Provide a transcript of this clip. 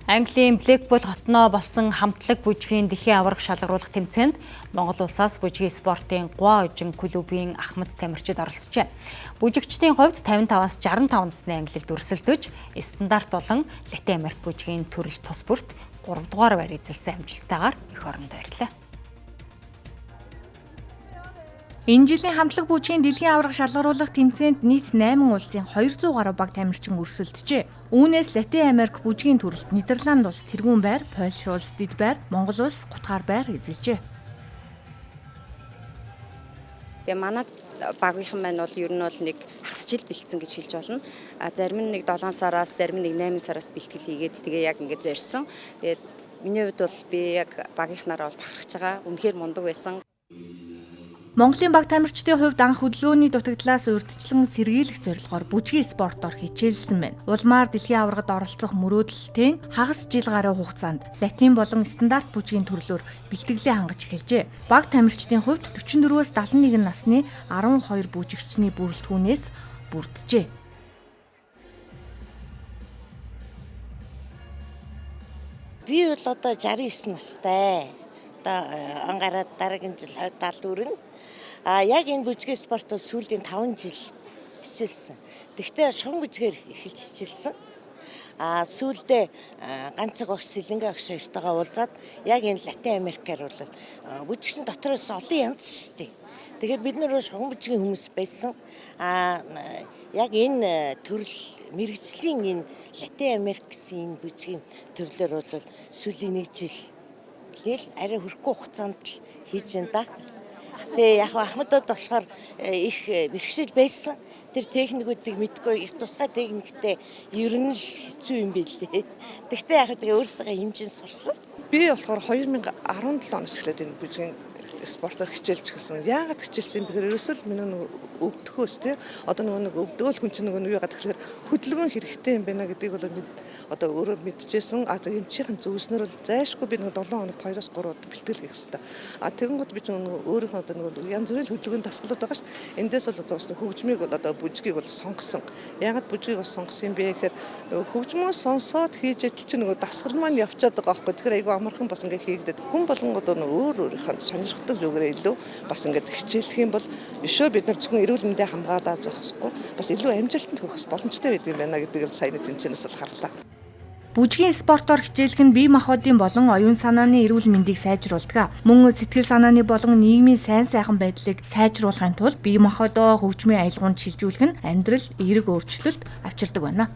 Английн Блэкпул хотноо болсон хамтлаг бүжгийн дэлхийн аварга шалгаруулах тэмцээнд Монгол улсаас бүжгийн спортын Гуа-Ожин клубын Ахмад тамирчид оролцжээ. Бүжигчдийн хувьд 55-аас 65 насны ангилалд өрсөлдөж, стандарт болон Латин Америк бүжгийн төрөл тус бүрт 3 дугаар байр эзэлсэн амжилттайгаар эх орондоо ирлээ. Энэ жилийн хамтлаг бүжгийн дэлхийн аварга шалгаруулах тэмцээнд нийт 8 улсын 200 гаруй баг тамирчин өрсөлдөжээ. Үүнээс Латин Америк бүжгийн төрөлд Нидерланд улс тэргүүн байр, Польш улс дэд байр, Монгол улс гутгаар байр эзэлжээ. Тэгээ манай багийнхан маань бол ер нь бол нэг хагас жил бэлдсэн гэж хэлж болно. А зарим нь нэг 7 сараас, зарим нь нэг 8 сараас бэлтгэл хийгээд тэгээ яг ингээд зорьсон. Тэгээд миний хувьд бол би яг багийнхнаараа бол бахархаж байгаа. Үнэхээр мундаг байсан. Монголын баг тамирчдын хувьд анх хөдөлгөөний дутагдлаас урьдчилан сэргийлэх зорилгоор бүжгийн спортоор хичээлсэн байна. Улмаар дэлхийн аваргад оролцох мөрөөдөлтэй хагас жил гаруй хугацаанд латин болон стандарт бүжгийн төрлөөр бэлтгэлээ хангаж эхэлжээ. Баг тамирчдын хувьд 44-өөс 71 насны 12 бүжигчний бүрэлдэхүүнээс бүрджээ. Би бол одоо 69 настай. Одоо ангараад дараагийн жил 70 өрнө. А яг энэ бүжгийн спорт бол сүүлийн 5 жил хичээлсэн. Тэгвэл шугам бүжгээр эхэлж хичээлсэн. А сүүлдээ ганц цаг багш Сэлэнгэ багш хоёртойгоо уулзаад яг энэ Латин Америкаар бол бүжигчин дотроос олон янз шүү дээ. Тэгэхээр бид нар шугам бүжгийн хүмүүс байсан. А яг энэ төрөл мэргэжлийн энэ Латин Америк гэсэн энэ бүжгийн төрлөөр бол сүүлийн 1 жил л арай хөрөхгүй хугацаанд л хийж байна да. Тэгээ яг ахмадууд болохоор их бэрхшээл байсан. Тэр техникүүдийг мэдгүй их тусгай техниктэй ер нь л хэцүү юм билээ. Тэгтээ яг тэгээ өөрсдөө хэмжин сурсан. Би болохоор 2017 оноос эхлээд энэ бүжгийн спортоор хичээлж гисэн. Яагаад хичээлсэн юм бэхээр ерөөсөө л миний нэг өвдөхөөс тий одоо нөгөө нэг өвдөөл хүн чинь нөгөө нэг яагаад тэгэхээр хөдөлгөөн хэрэгтэй юм байна гэдгийг бол одоо өөрөө мэдчихсэн. А зөв эмчийнхэн зөвснөр бол зайшгүй би нэг 7 хоногт 2-3 удаа бэлтгэл хийх хэрэгтэй. А тэгэнгүүт би чинь нөгөө өөрийнхөө одоо нөгөө янз бүрийн хөдөлгөөн дасгалууд байгаа шүү дээ. Эндээс бол одоо бас хөгжмийг бол одоо бүжгийг бол сонгосон. Яагаад бүжгийг бас сонгосон юм бэ гэхээр нөгөө хөгжмөө сонсоод хийж ятал чинь нөгөө дасгал маань явчаад байгаа байхгүй. Тэгэхээр айгүй амархан бас ингээ хийгдэд. Хүн болгонгод нөгөө өөр өөрийнхөө сонирхдаг зүгээрээ илүү бас ингээд хичээлэх юм бол өшөө бид нар зөвхөн эрүүл мэндээ хамгаалаа зогсохгүй бас илүү амжилтанд хүрэх боломжтой байдаг юм байна гэдгийг л саяны тэмцээнээс бол харлаа. Бүжгийн спортоор хичээлэх нь бие махбодын болон оюун санааны эрүүл мэндийг сайжруулдаг. Мөн сэтгэл санааны болон нийгмийн сайн сайхан байдлыг сайжруулахын тулд бие махбодоо хөгжмийн аялгаунд шилжүүлэх нь амьдрал эерэг өөрчлөлт авчирдаг байна.